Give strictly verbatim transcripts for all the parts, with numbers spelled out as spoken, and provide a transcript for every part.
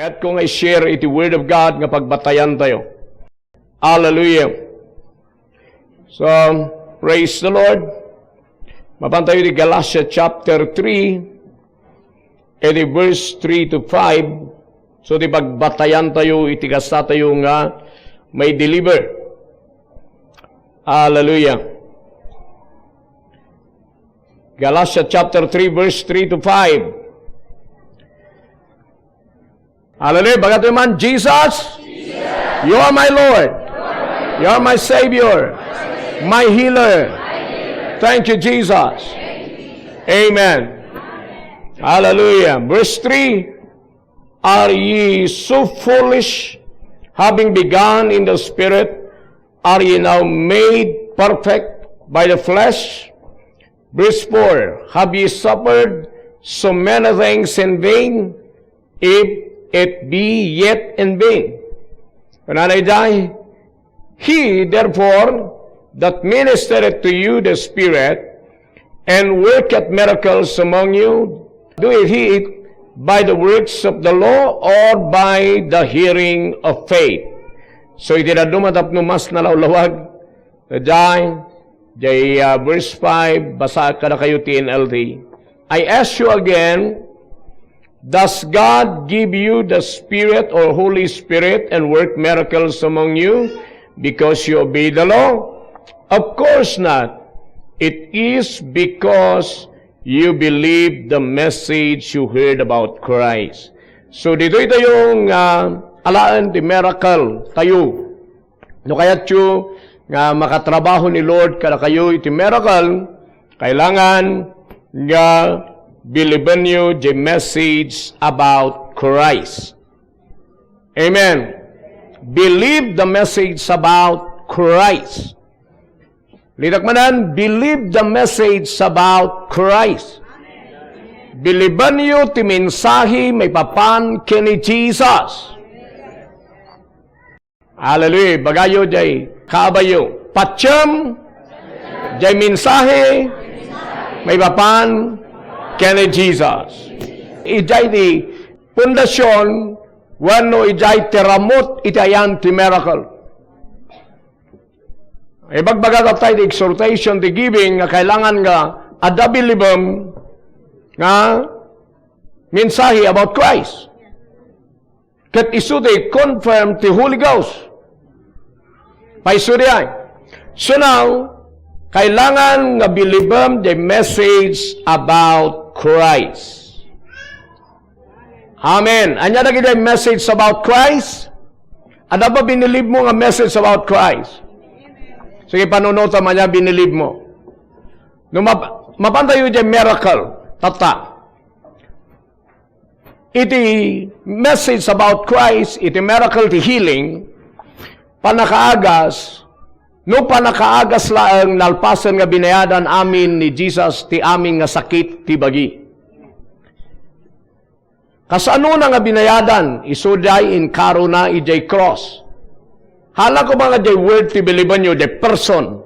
Ket ko nga i-share iti Word of God nga pagbatayan tayo. Hallelujah. So, praise the Lord. Mapan tayo di Galatia chapter three, iti verse three to five. So, di pagbatayan tayo, iti kasta tayo nga may deliver. Hallelujah. Galatia chapter three, verse three to five. Hallelujah. Baga tayo man, Jesus, you are my Lord. You are my Savior. My healer. Thank you, Jesus. Amen. Hallelujah. Verse three, are ye so foolish, having begun in the Spirit, are ye now made perfect by the flesh? Verse four, have ye suffered so many things in vain, if it be yet in vain? Kunana idiay, he, therefore, that ministereth to you the Spirit, and worketh miracles among you, doeth he it by the works of the law or by the hearing of faith? So, iti dadduma tapno mas nalawlawag, Jay, Jay, uh, verse five, basa kadakayo ti N L T. I ask you again, does God give you the Spirit or Holy Spirit and work miracles among you because you obey the law? Of course not. It is because you believe the message you heard about Christ. So, ditoy tayo nga alaen ti miracle tayo. No kayatyo nga makatrabaho ni Lord kadakayo iti miracle, kailangan nga believe you the message about Christ. Amen. Believe the message about Christ. Litak manen, believe the message about Christ. Believe you ti mensahe maipapan ken ni Jesus. Hallelujah. Bagayo jay kaabayo. Patiem jay mensahe maipapan ken ni Jesus. Ijay ti pundasyon wenno ijay ti ramut iti ayan ti miracle. Ibagbaga tayo ti exhortation, ti giving, nga kailangan nga adda bilibem nga mensahe about Christ. Ket isu ti confirm ti Holy Ghost. Paisu diay. So now, kailangan nga bilibem the message about Christ. Amen. Ania dagiti message about Christ? Adda ba binilib mo nga message about Christ? Sige, panunotam, ania binilib mo? No map-, mapan tayo diay miracle, tatta. Iti message about Christ, iti miracle ti healing, pannakaagas, no pannakaagas laeng nalpasen nga binayadan amin ni Jesus ti amin nga sakit ti bagi. Kasanona nga binayadan, isu diay inkarona idiay cross. Hala ko nga diay word ti bilibennyo, diay person.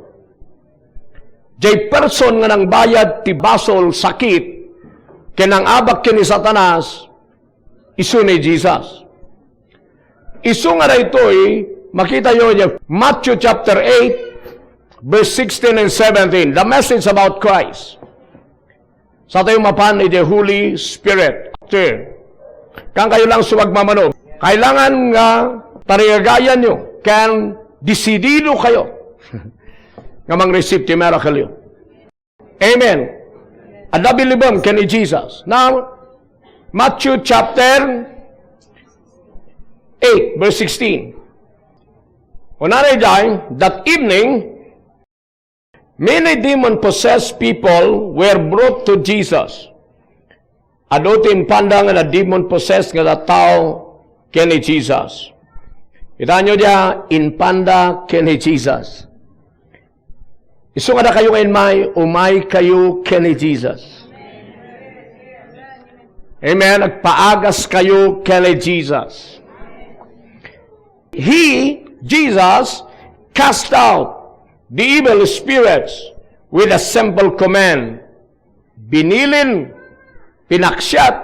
Diay person nga nangbayad ti basol, sakit, ken nangabak ken ni Satanas, isu ni Jesus. Isu nga daytoy, makitayo idiay Matthew chapter eight, verse sixteen and seventeen, the message about Christ. Sa tayo mapan idiay Holy Spirit. After, kankayonto lang sumagmamano. Kailangan nga tarigagayanyo ken desididokayo nga mang-receive ti miracle-yo. Amen. Adda bilibem ken ni Jesus. Now, Matthew chapter eight, verse sixteen. Kunana idiay, that evening, many demon-possessed people were brought to Jesus. Adu ti impanda nga na demon-possessed nga tattao ken ni Jesus. Kitaenyo dia, impanda ken ni Jesus. Isu nga dakayo nga immay, umaykayo ken ni Jesus. Amen. Agpaagaskayo ken ni Jesus. He, Jesus, cast out the evil spirits with a simple command. Binilin, pinaksiat,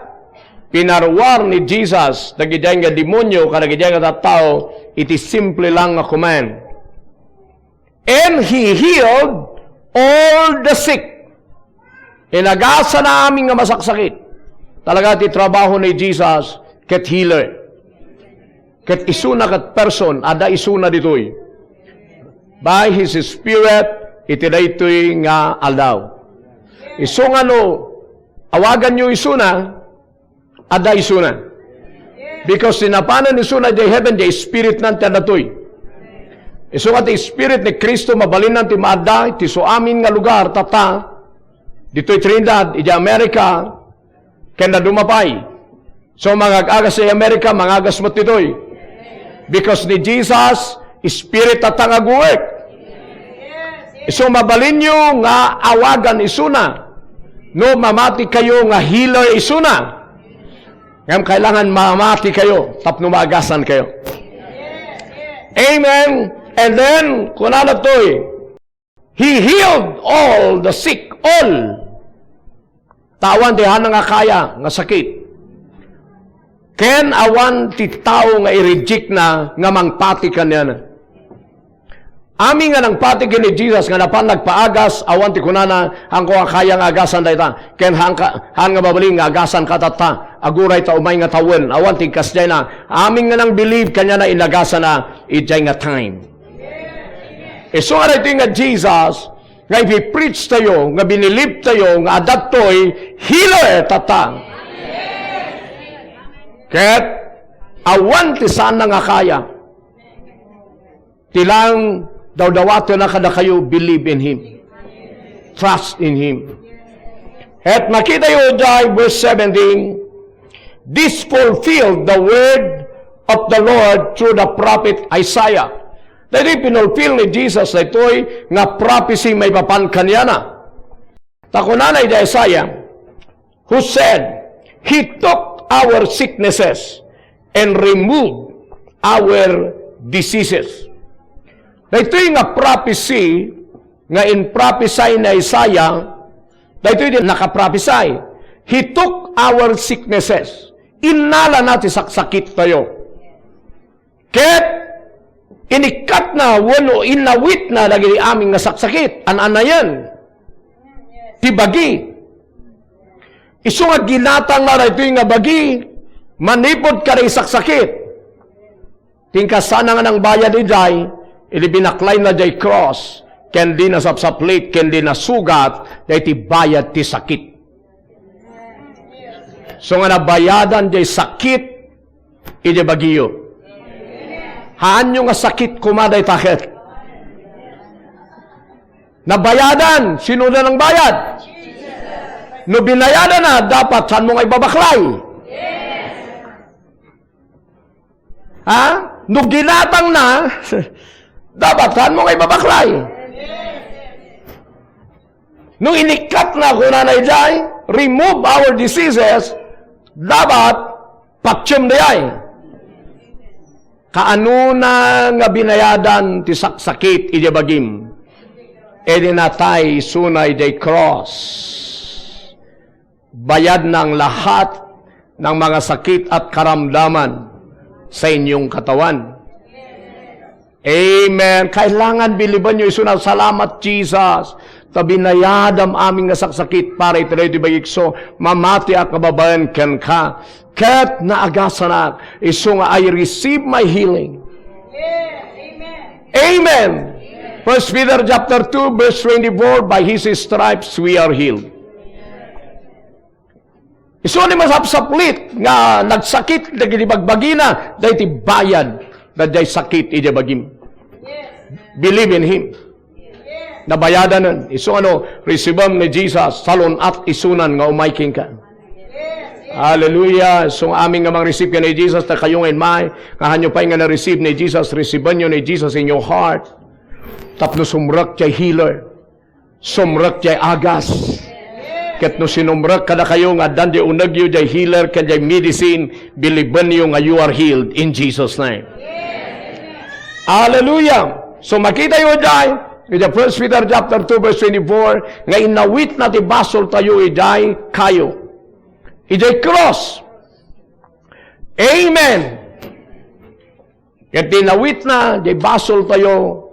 Pinaruar ni Jesus dagidiay nga demonio kadagiti nga tattao iti simple lang nga command. And he healed all the sick. Inagasana amin nga masaksakit. Talaga ti trabaho ni Jesus ket healer. Ket isuna ket person, adda isuna ditoy. By His Spirit, iti daytoy nga aldaw. Isu nga no, awaganyo isuna, adda isuna. Because ti napanan isuna idiay heaven, diay spiritnan ti adda ditoy. Isu nga ti Spirit ni Cristo, mabalinnan ti maadda iti su amin nga lugar, tatta, ditoy Trinidad, idiay America, ken dadduma pay. So, mangag-agas idiay America, mangagas met ditoy. Because ni Jesus, Spirit tatta nga agwork. Isu mabalinyo nga awagan isuna. No mamati kayo nga healer isuna. Ngem kailangan mamati kayo tapno maagasan kayo. Amen. And then, kunana toy, He healed all the sick, all. Ta awan ti hana nga kaya nga sakit. Ken awan ti tao nga i-reject na nga mangpati kaniana. Amin nga nangpati ken ni Jesus nga napan nagpaagas, awan ti kunana, "Haanko nga kaya nga agasan dayta." Ken haan ka, haan nga mabalin nga agasan ka tatta. Aguray ta umay nga tawen. Awan ti kasdiay na. Amin nga nang-believe kaniana inagasana idiay nga time. Isu nga daytoy nga Jesus, nga ipipreach tayo, nga binilib tayo, nga adda daytoy healer tatta. Ket awan ti sana nga kaya. Ti lang dawdawatena kadakayo, believe in Him. Trust in Him. Et makita yo diay verse seventeen, "This fulfilled the word of the Lord through the prophet Isaiah." Daytoy pinulfil ni Jesus daytoy nga prophecy maipapan kaniana. Ta kunana iti Isaiah, who said, "He took our sicknesses and removed our diseases." Daytoy nga prophecy nga in-prophesy ni Isaiah, daytoy ti nakaprophesy. He took our sicknesses. Innalana ti saksakit tayo. Ket inikkatna wenno inawitna dagiti amin nga saksakit. An-anayen? Ti bagi. Isu nga ginatangna daytoy nga bagi, manipud kada isaksakit. Ti inkasana nga nangbayad idiay, idi binaklayna diay cross, ken di nasapsaplit, ken di nasugat, daytoy bayad ti sakit. So nga nabayadan diay sakit, idiay bagiyo. Haanyo nga sakit koma dayta ket. Nabayadan, sino na nangbayad? No binayadan na, dapat saan mo nga ibabaklay? Ha? No ginatang na, dapat saan mo nga ibabaklay? No inikkat na, kunana idiay, remove our diseases, dapat patiem diay. Kaanona nga binayadan ti saksakit idiay bagim? Idi natay isuna idiay cross. Bayad na ang lahat ng mga sakit at karamdaman sa inyong katawan. Amen. Kailangan biliban nyo isuna, "Salamat, Jesus, ta binayadam amin nga saksakit para iti daytoy bagikso. Mamatiak nga babaen kenka. Ket naagasanak. Isu nga I receive my healing." Amen. First Peter chapter two, verse twenty-four, "By his stripes we are healed." Isu ni masapsaplit nga nagsakit dagiti bagbagina, daytoy bayad daydiay sakit idiay bagim. Believe in Him. Nabayadanen. Isu ano, receive-am ni Jesus, salun-at isunan nga umay kenka. Hallelujah. Isu nga amin nga mang-receive ken ni Jesus, ta kayo nga immay, nga hanyo pay nga na-receive ni Jesus, receive-anyo ni Jesus in your heart. Tapno sumrek diay healer. Sumrek diay agas. Ket no sinumrek kadakayo nga addan diay unegyo diay healer ken diay medicine, believe-anyo nga you are healed in Jesus' name. Hallelujah! So makitayo diay, iti First Peter chapter two, verse twenty-four, nga inawitna ti basoltayo idiay kayo. Idiay cross. Amen. Ket ti nawitna, diay basoltayo,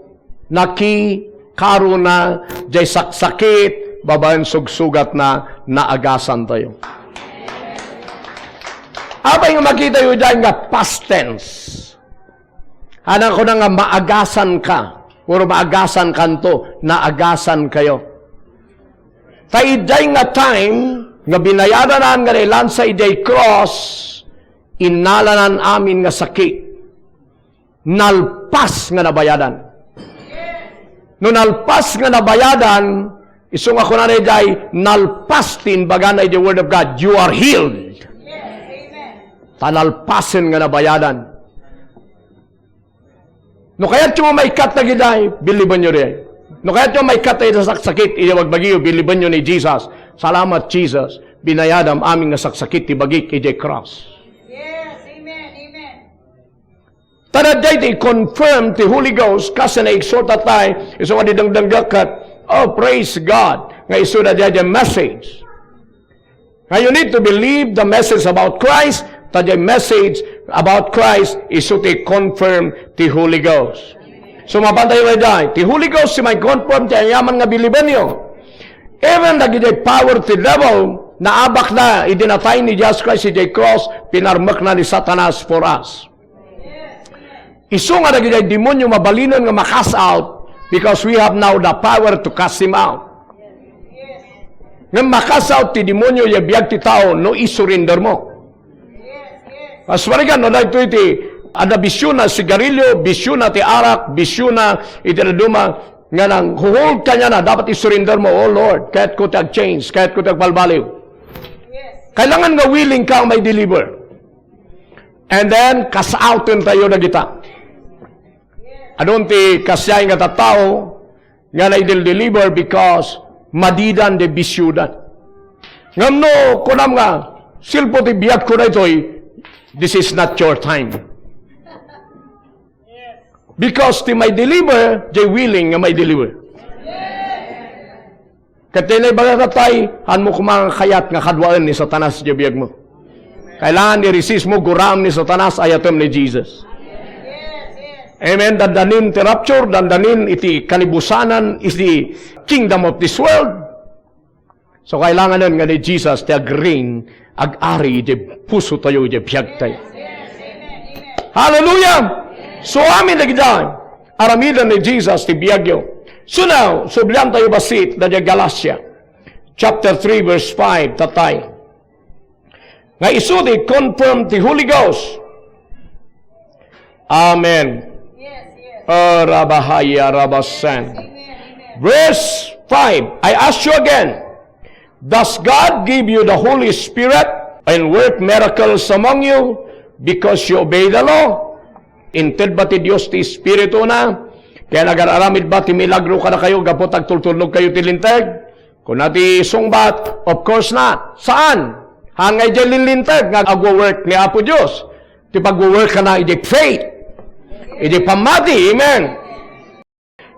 nakikarona, diay saksakit, babaen sugsugatna, naagasantayo. Apay nga makitayo diay nga past tense? Anak ko na nga maagasan ka, or maagasan kanto, naagasan kayo. Ta idiay nga time nga binayadanan nga nailansa idiay cross, innalanan amin nga sakit. Nalpas nga nabayadan. No nalpas nga nabayadan, isu nga kunana idiay, nalpas ti imbagana idiay Word of God, "You are healed." Ta nalpasen nga nabayadan. No kayatyo nga maikkat dagiti, billibenyo diay. No kayatyo nga maikkat dagiti saksakit, idiay bagbagiyo, billibenyo ni Jesus. Salamat, Jesus. Binayadam amin nga saksakit ti bagik idiay cross. Yes, amen, amen. Ta daydiay ti confirm ti Holy Ghost, kas naigsuta tayo, isu nga di dengdengngeg ket, oh, praise God, nga isu daydiay message. Now, you need to believe the message about Christ, ta diay message about Christ, isu ti confirm ti Holy Ghost. So, mapan tayo daydiay, ti Holy Ghost ti maiconfirm ti aniaman nga billibenyo. Even dagiti power ti devil, naabakna idi natay ni Jesus Christ idiay cross, pinarmekna ni Satanas for us. Isu nga dagiti demonio mabalinen nga ma-cast out because we have now the power to cast him out. Ngem ma-cast out ti demonio idiay biag ti tao no isurrender mo. Mas marigan no daytoy ti adda bisiona sigarilio, bisiona ti arak, bisiona iti dadduma nga nanghuhold kaniana, dapat isurrender mo, "Oh Lord, kayatko ti ag-change, kayatko ti agbalbaliw." Kailangan nga willing ka nga mai-deliver. And then, cast outen tayo dagita. Adun ti kasiay nga tattao nga naidel-deliver because madidan diay bisiodan. Ngem no, kunam nga, "Silpo ti biagko daytoy," this is not your time. Because ti mai-deliver, diay willing nga mai-deliver. Ket ti naibaga ket tay, hanmo koma nga kayat nga kaduaen ni Satanas diay biagmo. Kailangan i-resist mo, guraem ni Satanas, ayatem ni Jesus. Amen. Dandanin ti rapture, dandanin iti kanibusanan, iti kingdom of this world. So, kailanganen nga ni Jesus ti ag-reign, ag-ari iti pusotayo, iti biagtayo. Hallelujah! So, amin dagita, aramiden ni Jesus ti biagyo. So now, sublian tayo bassit, daydiay Galatia, chapter three, verse five, tatay. Nga isu ti confirm ti Holy Ghost. Amen. Yes, yes. Oh, Rabahaya, Rabasan. Amen, amen. Verse five, I ask you again, does God give you the Holy Spirit and work miracles among you because you obey the law? Inted ba ti Dios ti Espirituna? Kaya nagar-aramid ba ti milagro kadakayo gapu ta agtultulnog kayo ti Linteg? Kuna ti sungbat, "Of course not." Saan? Haan nga idiay linlinteg nga agwo-work ni Apo Dios. Ti pagwo-work kana idiay faith. Idiay pammati. Amen.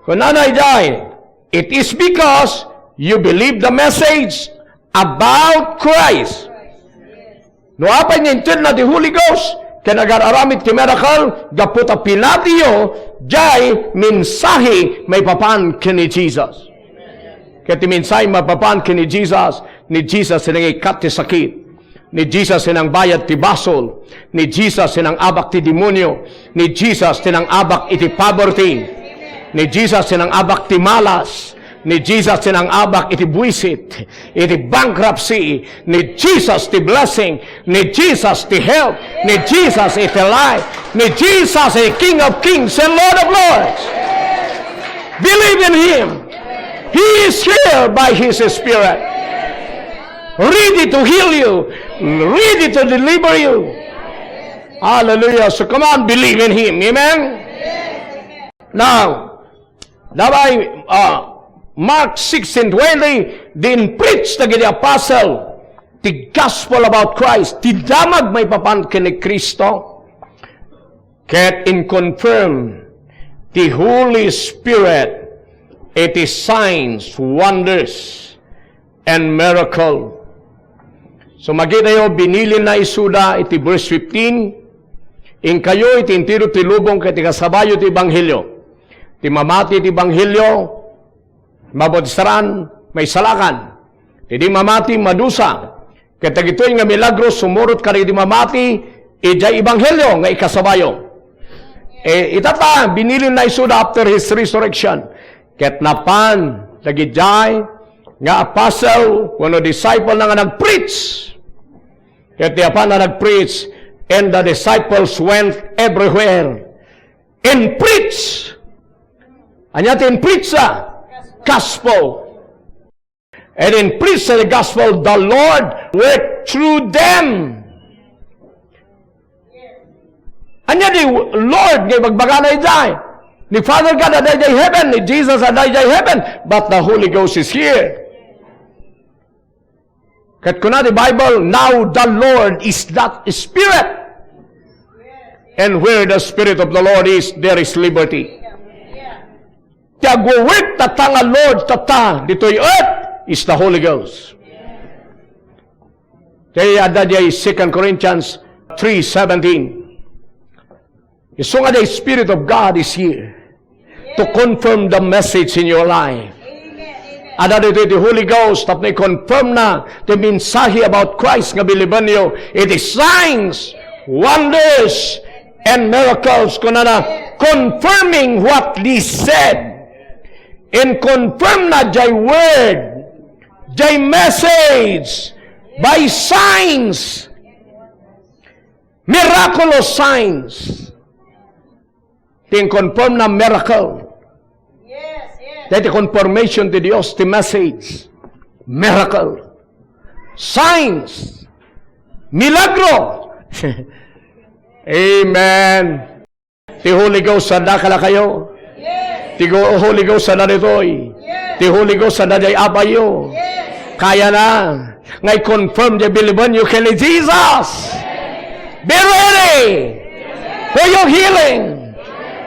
Kunana idiay, "It is because you believe the message about Christ." No apay nga intedna ti Holy Ghost, ken agar-aramid ti miracle, gapu ta pinatiyo, diay mensahe maipapan ken ni Jesus. Ket ti mensahe maipapan ken ni Jesus, ni Jesus ti nangikkat ti sakit, ni Jesus ti nangbayad ti basol, ni Jesus ti nangabak ti demonio, ni Jesus ti nangabak iti poverty, ni Jesus ti nangabak ti malas, ni Jesus ti nangabak iti buisit, iti bankruptcy, ni Jesus ti blessing, ni Jesus ti health, ni Jesus iti life, ni Jesus ti King of Kings and Lord of Lords. Believe in Him. He is here by His Spirit. Ready to heal you, ready to deliver you. Hallelujah. So come on, believe in Him. Amen? Now, Dabay, ah, Mark sixteen twenty, din preach dagiti apostle ti gospel about Christ, ti damag maipapan ken ni Cristo, ket in confirm ti Holy Spirit iti signs, wonders, and miracle. So, makitayo, binilinna isuda iti verse fifteen, "Inkayo iti entero ti lubong ket ikasabayo ti ebanghelio. Ti mamati iti ebanghelio, mabautisaraan, maisalakan. Ti di mamati, madusa. Ket dagitoy nga milagro, sumurot kadagiti mamati, idiay ebanghelio nga ikasabayo." Eh, itata, binilinna isuda after his resurrection. Ket napan dagidiay nga apostle wenno disciple na nga nagpreach. Ket di apan na nagpreach, and the disciples went everywhere and preach. Ania ti inpreach? Gospel. And in preach the gospel, the Lord worked through them. Ania ti Lord nga ibagbagana idiay? Ni Father God adda idiay heaven, ni Jesus adda idiay heaven, but the Holy Ghost is here. Ket kuna ti Bible, "Now the Lord is that Spirit. And where the Spirit of the Lord is, there is liberty." Ti agwo-work tatta nga Lord tatta ditoy earth is the Holy Ghost. Kaya adda diay Second Corinthians three seventeen. Isu nga the Spirit of God is here to confirm the message in your life. Adda ditoy ti Holy Ghost tapno i-confirm na ti mensahe about Christ nga bilibenyo. It is signs, wonders, and miracles, kunana, confirming what they said. In confirm na jay word, jay message, by signs, miraculous signs. Ti in confirm na miracle. Yes, yes. Dahil ti confirmation ti Dios, ti message. Miracle. Signs. Milagro. Amen. Ti Holy Ghost, adda kadakayo. Yes. Ti Go-, Holy Ghost, adda ditoy. Yes. Ti Holy Ghost, adda diay abayo. Yes. Kayana nga i-confirm ti bilibenyo ken ni Jesus. Be ready for your healing,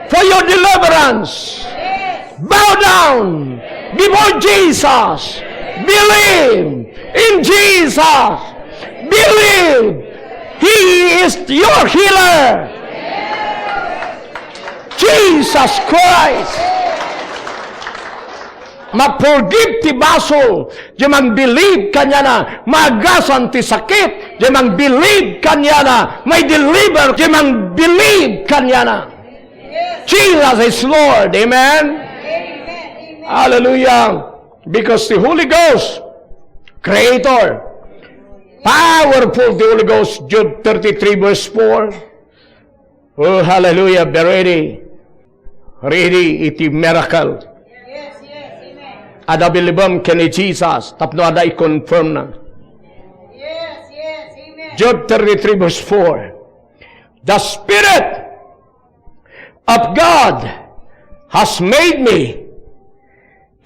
for your deliverance. Bow down before Jesus. Believe in Jesus. Believe He is your healer. Jesus Christ. Ma-forgive ti basol, diay mangbilib kaniana. Maagasan ti sakit, diay mangbilib kaniana. Mai-deliver, diay mangbilib kaniana. Jesus is Lord. Amen? Hallelujah. Because the Holy Ghost, Creator, powerful the Holy Ghost, Jude thirty-three verse four. Oh, hallelujah. Be ready. Ready iti miracle. Yes, yes, amen. Adda bilibem ken ni Jesus, tapno adda i-confirm na. Yes, yes, amen. Jude thirty-three verse four. The Spirit of God has made me.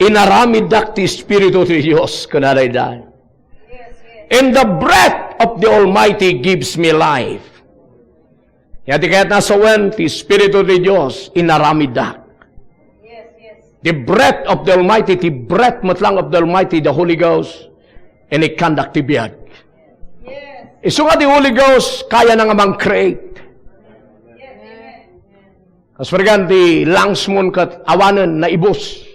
Inaramiddak ti Espiritu ti Dios, kunana ida. Yes, yes. And the breath of the Almighty gives me life. Ania ti kayatna a sawen, ti Espiritu ti Dios inaramiddak. Yes, yes. The breath of the Almighty, ti breath met lang of the Almighty, the Holy Ghost, and ikkandak ti biag. Yes. Isu nga ti Holy Ghost, kayana nga mang-create. Yes, amen. Kas parigan ti lungs mo ket awanen, naibus,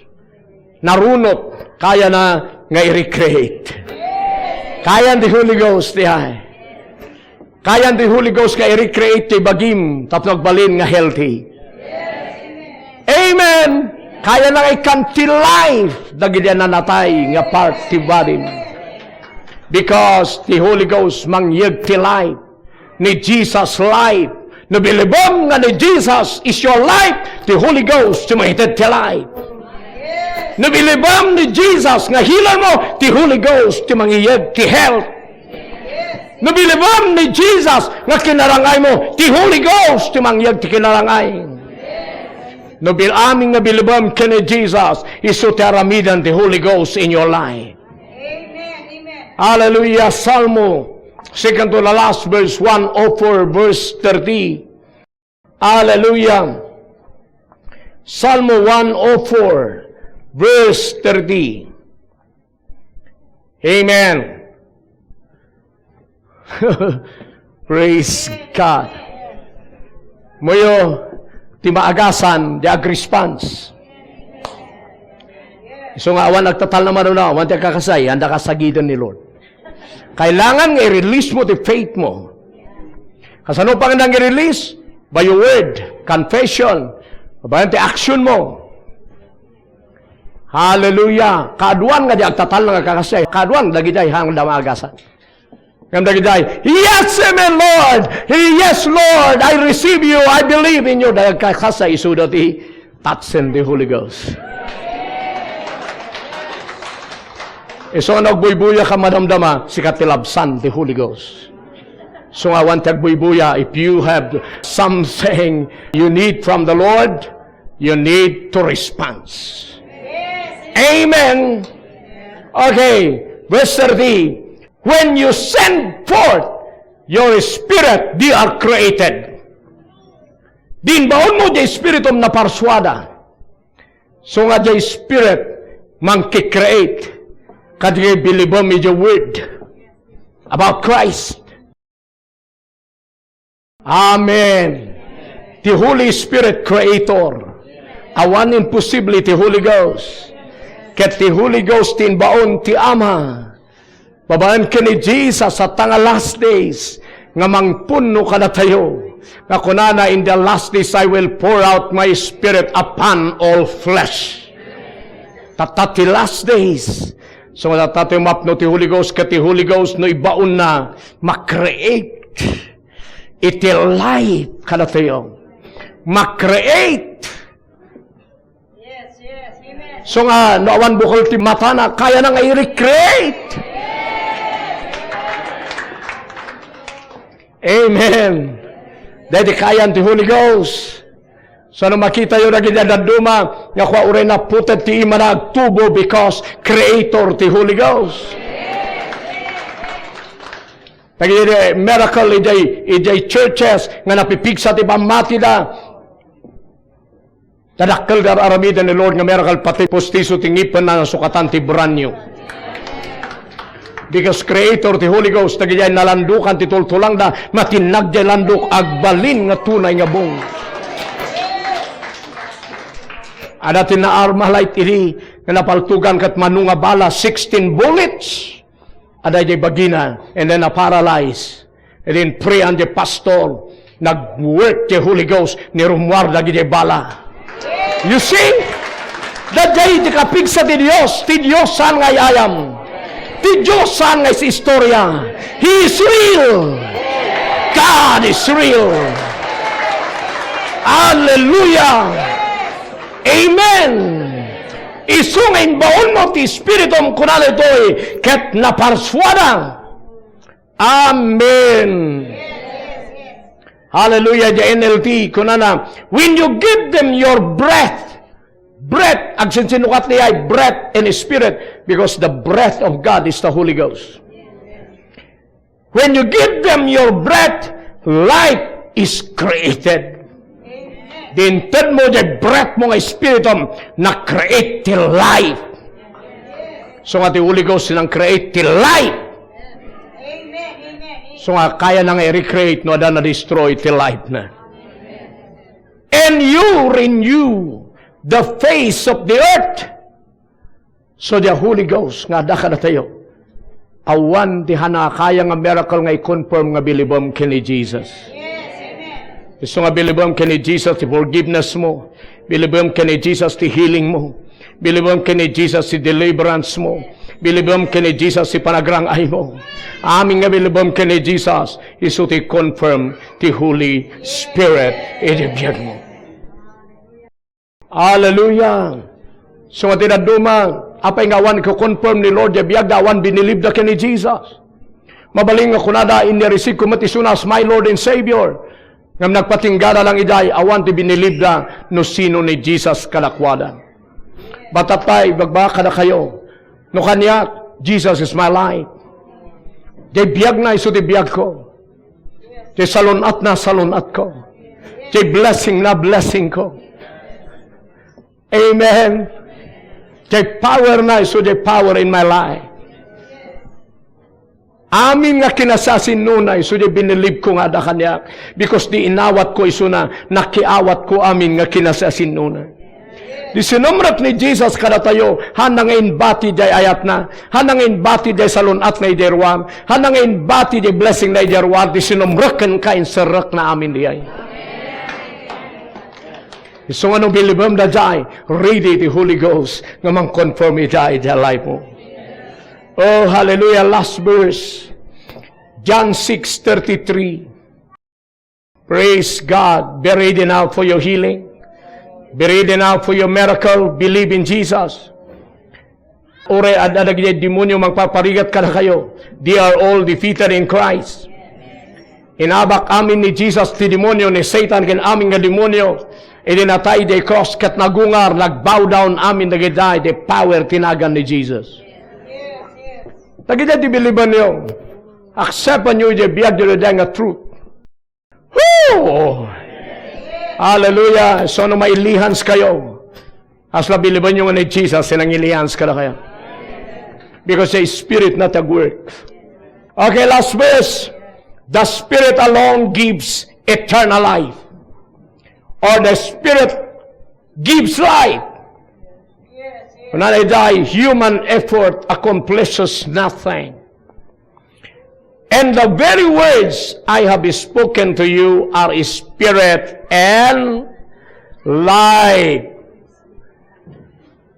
narunot, kayana nga i-recreate. Kayan ti Holy Ghost, diay. Kayan ti Holy Ghost nga i-recreate ti bagim tapno agbalin nga healthy. Amen. Kayana nga ikkan ti life dagiti a nanatay nga part ti body. Because ti Holy Ghost mangyeg ti life. Ni Jesus life. No bilibem nga ni Jesus is your life, ti Holy Ghost ti mangited ti life. No bilibem ni Jesus nga healer mo, ti Holy Ghost ti mangiyeg ti health. No bilibem ni Jesus nga kinarangay mo, ti Holy Ghost ti mangyeg ti kinarangay. No bil-, amin nga bilibem ken ni Jesus, isu ti aramiden ti Holy Ghost in your life. Amen. Amen. Hallelujah. Salmo, second to the last verse, one oh four, verse thirty. Hallelujah. Salmo one oh four, verse thirty. Amen. Praise God. Muyo, ti maagasan, di agresponse. Isu nga awan agtatalna manuna, awan ti agkakasay, anda kasagiden ni Lord. Kailangan nga i-release mo ti faith mo. Kasano pa nga nang i-release? By your word, confession, bayan ti action mo. Hallelujah. Kaaduan nga di agtatalna nga kakasay. Kaaduan, dagiti ay hang damaga sa. Ngem dagiti ay, "Yes, amen, Lord. Yes, Lord. I receive you. I believe in you." Dagkakasay, isuda ti tatsen ti Holy Ghost. Isu nga nagbuybuya ka madamdama, sika ti labsan ti Holy Ghost. So nga, awan ti agbuybuya, if you have something you need from the Lord, you need to respond. Amen. Okay, verse thirty. When you send forth your spirit, they are created. Din baon mo di espiritum naparsuada. So nga di spirit, mangki-create. Kadi bilibem iti word about Christ. Amen. Ti Holy Spirit creator. Awan imposible ti Holy Ghost. Ket ti Holy Ghost ti imbaon ti Ama. Babaen ken ni Jesus, ata nga last days, nga mangpunno kadatayo. Nga kunana, "In the last days, I will pour out my spirit upon all flesh." Tatta ti last days. So, tatta ti mapno ti Holy Ghost, ket ti Holy Ghost, no ibaonna, ma-create iti life kadatayo. Ma-create. Yes, yes. Amen. So nga, no awan bukol ti matana, kayana nga i-recreate. Amen. Dahil kayan ti Holy Ghost. So, no makitayo dagiti dadduma, nga kua uray naputed ti imana agtubo because creator ti Holy Ghost. Dagiti miracle idiay, idiay churches nga napipigsa ti pammatida. Tadakkel nga aramiden ni Lord nga miracle, pati pustiso ti ngipenna nasukatan ti brand new. Because creator ti Holy Ghost, dagiti nalandukan ti tultulangda, matinnag diay landok, agbalin nga tunay nga bung. Adda ti naarmalite idi nga napaltugan ket mano nga bala, sixteen bullets. Adda diay bagina, and then na-paralyze. And then pray and the pastor, nag-work ti Holy Ghost, ni rumuar dagiti bala. You see? Daydiay ti kapigsa ti Dios. Ti Dios saan nga ay-ayam. Ti Dios saan nga is-istorya. He is real. God is real. Hallelujah. Amen. Isu nga imbaonmo ti Espiritum, kuna daytoy, ket naparsuada. Amen. Hallelujah. The N L T, kunana, "When you give them your breath," breath, agsinsinukat niya ay breath and spirit, because the breath of God is the Holy Ghost. "When you give them your breath, life is created." Di inted mo diay breath mo nga espiritum, na-create ti life. So nga ti Holy Ghost nang-create ti life. So nga kayana nga i-recreate no adda na-destroy ti life na. "And you renew the face of the earth." So, the Holy Ghost nga adda kadatayo, awan ti hanakaya nga miracle nga i-confirm nga bilibem ken ni Jesus. Isu nga bilibem ken ni Jesus ti forgiveness mo. Bilibem ken ni Jesus ti healing mo. Bilibem ken ni Jesus ti deliverance mo. Bilibem ken ni Jesus ti panagrang-ay mo. Amin nga bilibem ken ni Jesus, isu ti confirm ti Holy Spirit iti biag mo. Hallelujah! So, nga ti dadduma, apay nga awan ko-confirm ni Lord, diay biagda awan binilibda ken ni Jesus. Mabalin nga kunada, "Inne-receive ko met isuna as my Lord and Savior." Ngem nagpatinggada lang idiay, awan ti binilibda no sino ni Jesus kadakuada. But apay, ibagbaga kadakayo, no kaniak, Jesus is my life. Diay biagna, isu ti biagko. Diay salun-atna, salun-atko. Diay blessingna, blessingko. Amen. Diay powerna, isu diay power in my life. Amin nga kinasasinnona, isu di binilib ko nga adda kaniak. Because di inawat ko isuna, nakiawat ko amin nga kinasasinnona. Di sinumrek ni Jesus kadatayo, hana nga inbati diay ayatna, hana nga inbati diay salun-atna idiay ruar, hana nga inbati diay blessing na idiay ruar, di sinumrek ken kainserrek na amin diay. Isu nga no bilibem daydiay, ready ti Holy Ghost nga mangconform idiay, idiay life mo. Oh, hallelujah. Last verse. John six thirty-three. Praise God. Be ready now for your healing. Be ready now for your miracle. Believe in Jesus. Uray adda dagiti demonio mangpaparigat kadakayo. They are all defeated in Christ. Inabak amin ni Jesus ti demonio, ni Satan ken amin nga demonio. Idi natay idiay cross ket nagungar, nag-bow down amin dagiti, the power ti nagan ni Jesus. Dagiti di bilibanyo, acceptanyo iti biag daydiay nga truth. Woo! Hallelujah! So, no mailihans kayo, kasla bilibanyo nga ni Jesus, sinangilihans kadakayo. Because the Spirit not at work. Okay, last verse. The Spirit alone gives eternal life. Or the Spirit gives life. Kunana, human effort accomplishes nothing. And the very words I have spoken to you are spirit and life.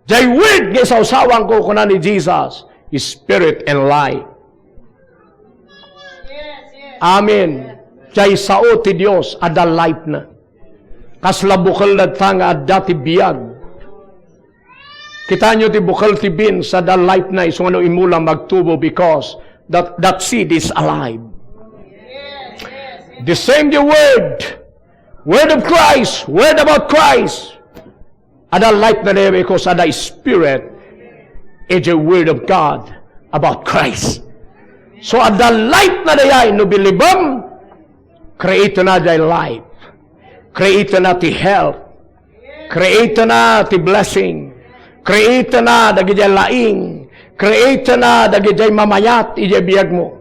Jay word nga isawsawanko, kuna ni Jesus, spirit and life. Amen. Jay sao ti Dios, adda life na. Kasla bukel dagta nga adda ti biag. Kitaenyo ti bukel ti beans, adda life na, isu nga no imulam, magtubo because that, that seed is alive. The same the word, word of Christ, word about Christ. Adda life na dayta because adda spirit, is the word of God about Christ. So adda life na dayta, no bilibem, create na jay life. Create na ti health. Create na ti blessing. Create na dagiti laing. Create na dagiti mamayat iti biagmo.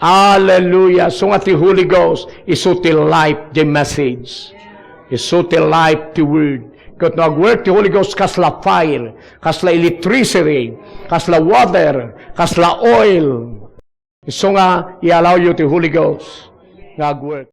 Hallelujah. So nga ti Holy Ghost, isu ti life, the message. Isu ti life, the word. Ket no agwork ti Holy Ghost kasla fire, kasla electricity, kasla water, kasla oil. Isu nga i-allow you ti Holy Ghost nga agwork.